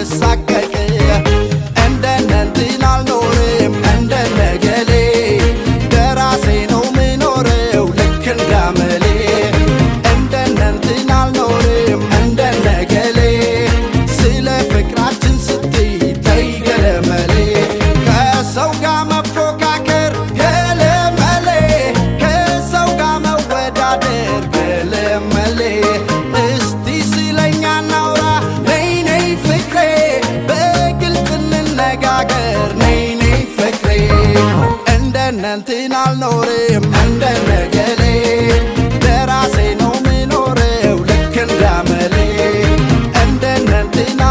አልሳቀቅ። እንደነ እንትን አልኖርም እንደነ ገሌ፣ ደራሴ ነው ምኖረው ልክ እንዳመሌ። እንደነ እንትን አልኖርም እንደነ ገሌ፣ ስለ ፍቅራችን ስትይ ተይ ገለመሌ። ከሰው ጋር መፎካከር ገለመሌ፣ ከሰው ጋር መወዳደር ገለመሌ። እስቲ ስለኛ እናውራ፣ ነይ ነይ ፍቅሬ፣ በግልጽ እንነጋገር፣ ነይ ነይ ፍቅሬ። እንደነ እንትን አልኖርም።